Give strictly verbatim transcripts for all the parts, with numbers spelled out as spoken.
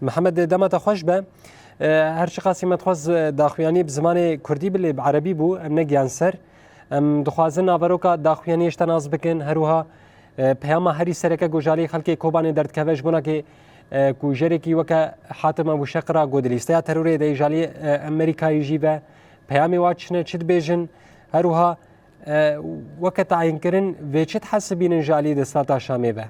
Mihemed, dema te xweş be. E, her çiqasî me dixwest, e, daxuyanî bi zimanê kurdî bê, lê bi erebî bû, em negihan ser. Em dixwazin naveroka daxuyaniyê ji te nas bikin, her wiha, e, peyama herî sereke ku ji alî xelkê Kobanê derdikeve ji bo nakê, e, ku jerekî weke Hatim Ebûşeqra ku di lîsteya terorê de yê ji alî, e, Amerîkayê jî ve peyamê wa çi ne, çi dibêjin, her wiha, e, weke tayînkirin vê çi dihesibînin ji alî desthilatê Şamê ve?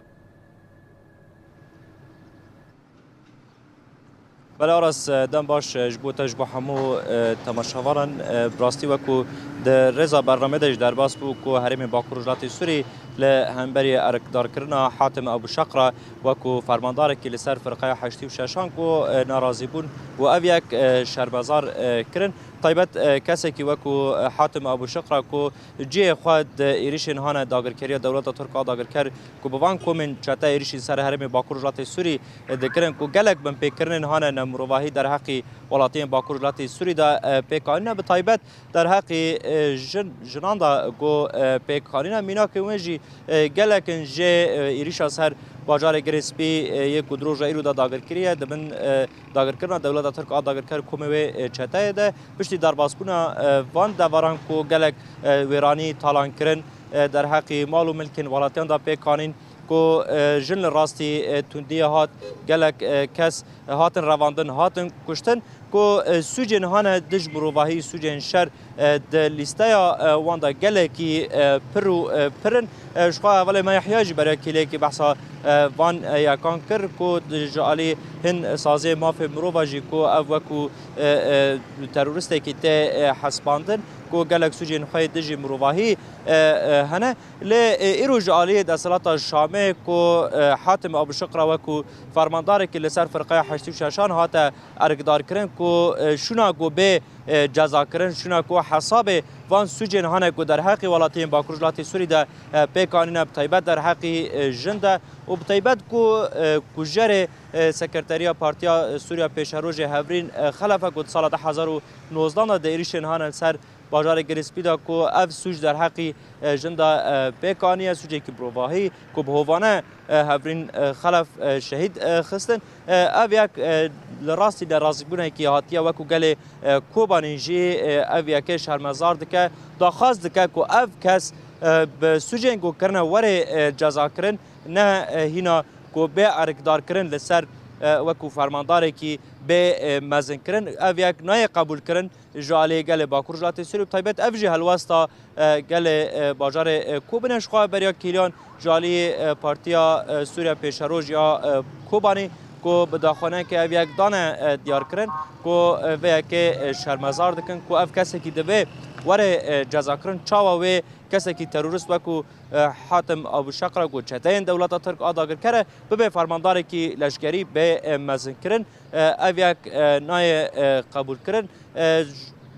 Belê Aras, e, dem baş, e, ji bo te, ji bo hemû, e, temaşevanan, e, bi rastî wekû di rêza bernamê de jî derbas bû ku herêmên Bakur Rojhilatê Sûrî li hemberî erkdarkirina Hatim Ebûşeqra wekû fermandarekî li ser firqeya heştî û şeşan ku, e, nerazî bûn û ev yek, e, şermezar, e, kirin. Taybet, e, kesekî wekû, e, Hatim Ebûşeqra ku cihê xwe di êrîşên hane dagirkeriya dewleta Tirk a dagirker ku bi van komên çete êrîşî ser herêmê Bakur Rojhilatê Sûrî, e, dikirin ku gelek binpêkirinên hane ne mirovahî derheqî welatiyên Bakur Rojhilatê Sûrî de, e, pêk anîne, bi taybet derheqî, e, jin, jinan de ku, e, pêk anîne. Mînakên wê jî, e, gelek in jê, e, êrîşa ser bajarê Girê Spî, e, yê ku di roja îro de dagir kiriye, di bin, e, dagirkirina dewleta Tirk a dagirker komê wê, e, çeteyê de. Piştî derbasbûna, e, van deveran ku gelek, e, wêranî, talankirin, e, derheqî mal û milkên welatiyan de pêk anîn, ku, e, jin li rastî, e, tundiyê hat, gelek, e, kes hatin revandin, hatin kuştin, ku, e, sûcên hane dij mirovahî, sûcên şer, e, di lîsteya, e, wan de gelekî, e, pir û, e, pir in. E, ji xwe hevalê me Yehya jî beriya kêliyekî behsa, e, van, e, yekan kir ku di, ji alî hin sazê mafê mirova jî ku ev wekû, e, e, terorîstekî tê, e, hesibandin ku gelek sûcên xwe yê dijî mirovahî, e, e, hene. Lê, e, îro ji aliyê desthilata Şamê ku, e, Hatim Abûşiqra wekû fermandarekî li ser firqeya heştî û şeşan hate erkdarkirin ku, e, şûna ku bê, e, cezakirin, şûna ku hesabê van sûcên hane ku derheqî welatiyên Bakur Rojhilatê Sûrî de, e, pêk anîne, bi taybet derheqî, e, jin de û bi taybet ku, e, kujerê, e, Sekreteriya Partiya, e, Sûriya Pêşerojê Hevrîn, e, Xelef e ku di sala du hezar û nozdan de di êrîşên hane li ser bajarê Girê Spî de ku ev sûc derheqî, e, jin de, e, pêk aniye, sûcekî mirovahî ku bi hovane, e, Hevrîn, e, Xelef, e, şehîd, e, xistin. E, ev yek, e, li rastî nerazîbûnekî hatiye wekû gelê, e, Kobanî jî, e, ev yekê şermezar dike, daxwaz dike ku ev kes, e, bi sûcên ku kirine were, e, cezakirin, ne, e, hîna ku bê erkdarkirin li ser, e, wekû fermandarekî bê, e, mezinkirin. Ev yek nayê qebûlkirin. Ji aliyê gelê Bakur Rojhilatê Sûrî, bi taybet ev jî helwesta, e, gelê, e, bajarê, e, Kobanê, ji xwe beriya kêliyan ji aliyê, e, Partiya, e, Sûriya Pêşeroj ya, e, Kobanê ku bi daxuyaniyeke ev yek dane, e, diyarkirin ku, e, vê yekê, e, şermezar dikin ku ev kesekî divê were, e, cezakirin. Çawa wê kesekî terorîst wekû, e, Hatim Abûşeqra ku çeteyên dewleta Tirk a dagirker e, bibe fermandarekî leşkerî bê, e, mezinkirin? E, ev yek, e, nayê, e, qebûlkirin. E, j-,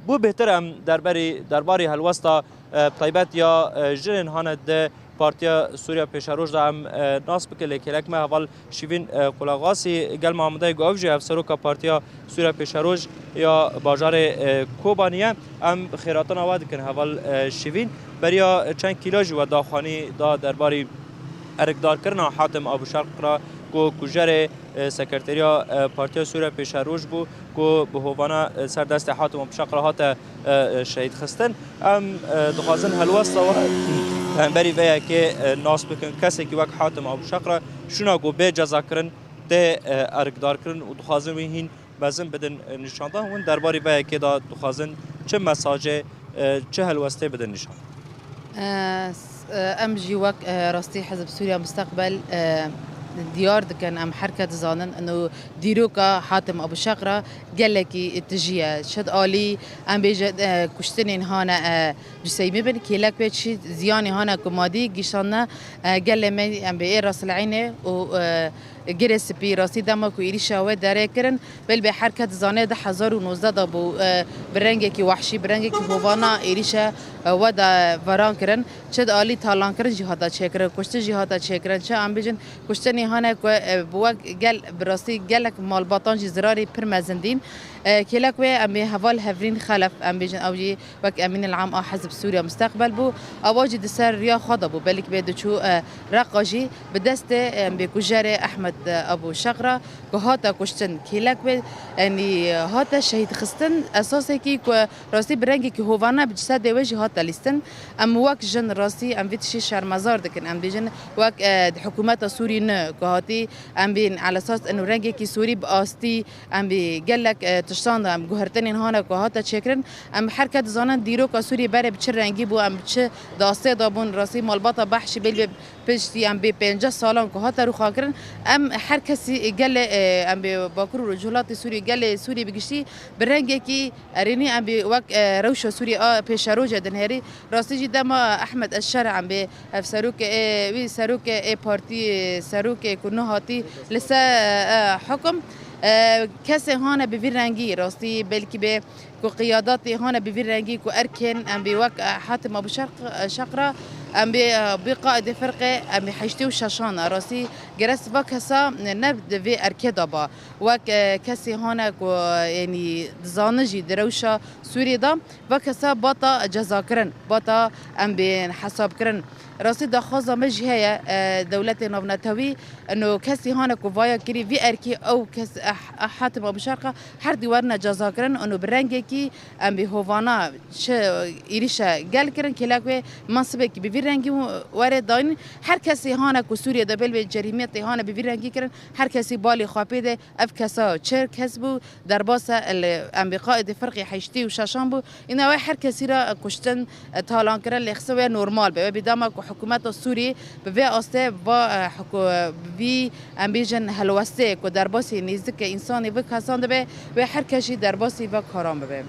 bo bêhtir em derberî, derbarî helwesta, e, taybet ya, e, jinên hane di Partiya Sûriya Pêşeroj de em, e, nas bikin, lê kêlek me heval Şivîn, e, Qulaxasî gel me amade ye ku ev jî hevseroka Partiya Sûriya Pêşeroj ya bajarê, e, Kobanî ye. Em xêratina we dikin heval, e, Şivîn. Beriya çend kîla jî we daxuyanî da derbarî erkdarkirina Hatim Abûşeqra ku kujerê, e, Sekreteriya, e, Partiya Sûriya Pêşeroj bû ku bi hovana, e, ser destê Hatim Abûşeqra hate, e, e, şehîd xistin. Em, e, dixwazin helwesta we hemberî vê yekê, e, nas bikin. Kesekî wek Hatim Abûşeqra şûna ku bê cezakirin tê, e, erkdarkirin û dixwazin wî hîn mezin bidin, e, nîşandan. Hûn derbarî vê yekê de dixwazin çi mesajê, e, çi helwestê bidin nîşan? E, s-, e, em jî wek, e, rastî Hizb Sûriya Misteqbel, e, diyar dikin, em her kes dizanin, ino dîroka Hatim Abûşeqra gelekî tijî ye. Çi di alî, em bêje, e, kuştinên hane, e, Cuseymî bin, kêlek wê çi ziyanê hane ku madî gîşandine, e, gelê me, em bê ê Ras El Eynê û, e, Girê Spî, rastî dema ku êrîşa wê derê kirin, belbê her kes dizane du hezar û nozdeh de bû, e, bi rengekî wehşî, bi rengekî hovana êrîşa, e, we de veran kirin. Çi di alî talankirin jî hate çêkirin, kuştin jî hate çêkirin. Çi em bêjin, kuştinê hane ku, e, bi wek gel, bi rastî gelek malbatan jî zirarê pir mezin dîn. E, kêlek wê em ê heval Hevrîn Xelef, em bêjin, ew jî wek Emîn El Am a Hizb Sûriya Misteqbel bû. Ewa jî di ser riya xwe de bû. Belkî bê diçû, e, Reqa jî bi destê, em bê kujerê Ehmed Abu Şeqra ku hate kuştin, kêlek wê, yanî hate şehîd xistin, esasekî ku rastî bi rengekî hovane bi cesedê wê jî hate lîstin. Em wek jin rastî em vî tiştî şermezar dikin. Em dibêjin wek, e, hikûmeta Sûrî ne ku hatî, em bên elesas ino rengekî Sûrî bi astî, em bê gelek, e, tiştan de em guhertinên hane ku hate çêkirin. Em her kes dizanin dîroka Sûrî berê bi çi rengî bû, em bi çi dastê de bûn. Rastî malbata Behşî bêl bê piştî em bê pênceh salan ku hate rûxakirin, em her kesî gelê, e, em bê Bakur û Rojhilatê Sûrî, gelê Sûrî bi giştî bi rengekî erênî em bê wek, e, rewşa Sûrî a pêşerojê dinêrî. Rastî jî dema Ehmed Eşşer em bê hevserokê ê, wî serokê ê partî, serokê ku nehatî li ser, e, e, hukum, e, kesê hane bi vî rengî, rastî belkî bê ku qiyadatê hane bi vî rengî ku erkên em bê wek, e, Hatim Abu Şerq-, e, Şeqra, em bê, e, bê qaidê firqê, em bê heştê û şeşan e. Rastî gerek va kesa ne di vê erkê de ba. Wek, e, kesê hane ku, e, yanî dizane jî di rewşa Sûriyê de va kesa bata cezakirin, bata em bên hesabkirin. Rastî daxwaza me jî heye, e, dewletê navnetewî, ino kesî hane ku vaya kirî vî erkî ew kes, eh, eh, Hatim Abu Şerqa her dî werine cezakirin, ino bi rengekî em bê hovana çi êrîşe gel kirin, kêlek wê mansibekî bi vî rengî were dayîn. Her kesî hane ku Sûriye de bel wê cerîmetê hane bi vî rengî kirin, her kesî balê xwe pê de, ev kesa çi kes bû, derbasa li em bê qaîdê firqê heştê û şeşan bû. Îna wê her kesî re kuştin, talan kirin, lê xise wê normal be. Wê bî dema ku hikûmeta Sûrî bi vê astê va, e, hikû-, bi vî, em bêjin, helwestê ku derbasî nêzikê însanê vê kesan dibe, wê her kes jî derbasî vê karan bibe.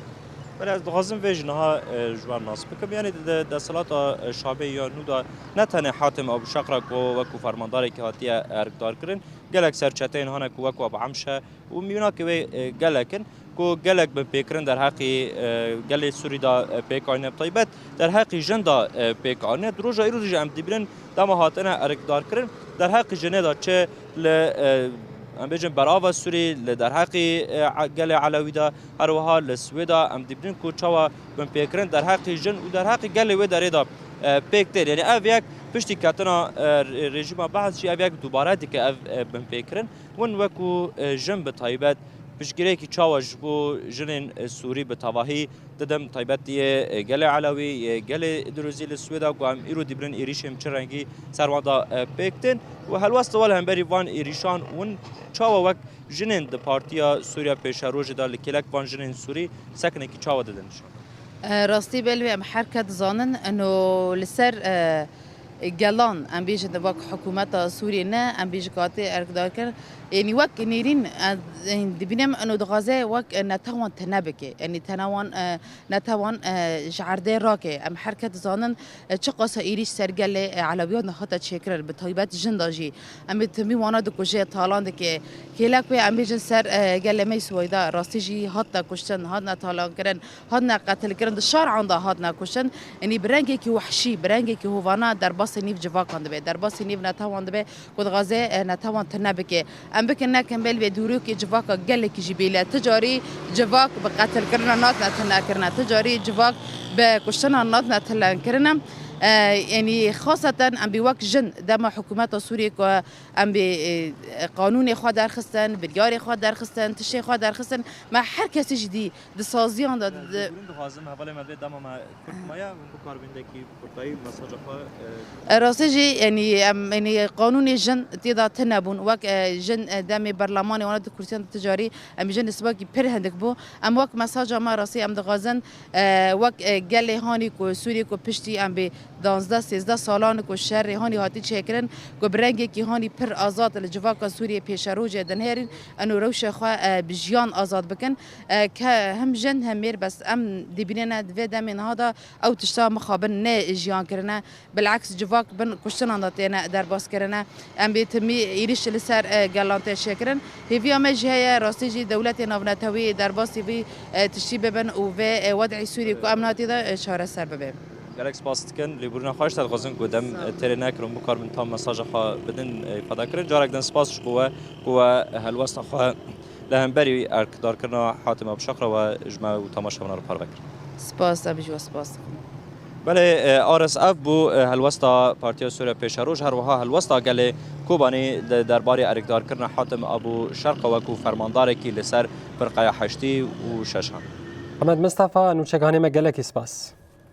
Belê ez dixwazim vê jî niha, e, ji we nas bikim. Yanî di desthilata, e, Şamê ya nû de ne tenê Hatim Abu Şeqra ku wekû fermandarekî hatiye erkdar kirin, gelek serçeteyên hane ku wekû Abu Emşe û mînakê wê, e, gelek in ku gelek binpêkirin derheqî, e, gelê Sûrî de, e, pêk anîne, bi taybet derheqî jin de, e, pêk anîne. Di roja îro de jî em dibînin dema hatine erkdarkirin derheqî jinê de çi li, e, em bêjin berava Sûrî, li derheqî, e, e, gelê Elewî de, her wiha li Swêda em dibînin ku çawa binpêkirin derheqî jin û derheqî gelê wê derê de, e, pêk tê. Yanî ev yek piştî ketina, e, re-, rejîma Behs jî ev yek dubare dike ev, e, binpêkirin. Hûn wekû, e, jin bi taybet piştgirêkî çawa ji bo jinên, e, Sûrî bi tevahî didin, taybetî yê, e, gelê Elewî, yê gelê Dirûzî li Swêda ku em îro dibînin êrîşên çi rengî ser wan de, e, pêk tên û helwesta we li hemberî van êrîşan hûn çawa wek jinên di Partiya Sûriya Pêşerojê de li kêlek van jinên Sûrî sekinekî çawa didin nîşan? E, rastî belê em her kes dizanin, eno li ser, e, gelan, em bêjin wek hikûmeta Sûriyê ne, em bêjin katê erkdar kir. Yanî wek nêrîn, e, dibînim eno dixwaze wek, e, netewan tune bike. Yanî tune wan, e, netewan, e, ji erdê rake. Em her kes dizanin, e, çiqas êrîş ser gelê, e, Elewiyan de hate çêkirin, bi taybet jin de jî. Em ê timî wana dikuje, talan dike. Kêlek wê em bêjin ser, e, gelê me Swêda, rastî jî hatine kuştin, hatine talankirin, hatine qetilkirin, di şaran de hatine kuştin. Yanî bi rengekî wehşî, bi rengekî hovana derbasê nîv civakan dibe, derbasê nîv netewan dibe ku dixwaze, e, netewan tune bike. Em bikin nekin bel vê dûrokê civaka gelekî jî bêle. Ti carî civak bi qetilkirina natine tunekirine, ti carî civak bi kuştina natine tunekirine. E, yanî xaseten em bê wek jin dema hikûmeta Sûriyê ku em bê, e, qanûnê xwe derxistin, biryarê xwe derxistin, tiştê xwe derxistin, me her kesî jî dî di saziyan de. Di, di- Dixwazim hevalê me vê dema me kurt maye, hûn bikaribin dekî kurtayî mesaja xwe, e, E, rastî jî, yanî, em, yanî, qanûnê jin tê de tune bûn. Wek, e, jin, e, demê berlemanê wana di kursiyan de ti carî, em jin nisbekî pir hindik bû. Em wek mesaja me rastî em dixwazin, e, wek, e, gelê hanî ku Sûriyê ku piştî em bê danzdeh sêzdeh salan ku şerê hanî hatî çêkirin, ku bi rengekî hanî pir azad li civaka Sûriyê pêşerojê dinêrin, eno rewşa xwe, e, bi jiyan azad bikin. E, ke hem jin hem mêr bes em dibînine di vê demê niha de ew tişta mixabin ne jiyan kirine. Bileks civak bin kuştinan de têne derbas kirine. Em bê timî êrîş li ser, e, gelan tê çêkirin. Hêviya me jî heye, rastî jî dewletê navnetewî derbasî vî, e, tiştî bibin û vê, e, wed'î Sûrî ku em natî de, e, çareser bibe. Gelek spas dikin, lêborîna xwe ji te dixwazin ku dem, Sağ ol. e, têrê nekirin, bikaribin tam mesaja xwe bidin, e, îfade kirin. Carek din spas ji bo we ku we helwesta xwe li hemberî erkdarkirina Hatim Abu Şeqra we ji me û temaşevanan re parve kir. Spas, em jî we spas dikin. Belê, e, Ares, ev bû, e, helwesta Partiya Sûriya Pêşeroj, her wiha helwesta gelê Kobanî li derbarê erkdarkirina Hatim Abu Şerqa wekû fermandarekî li ser firqeya heştê û şeşan. Ahmet Mistefa, nûçeganê me gelekî spas.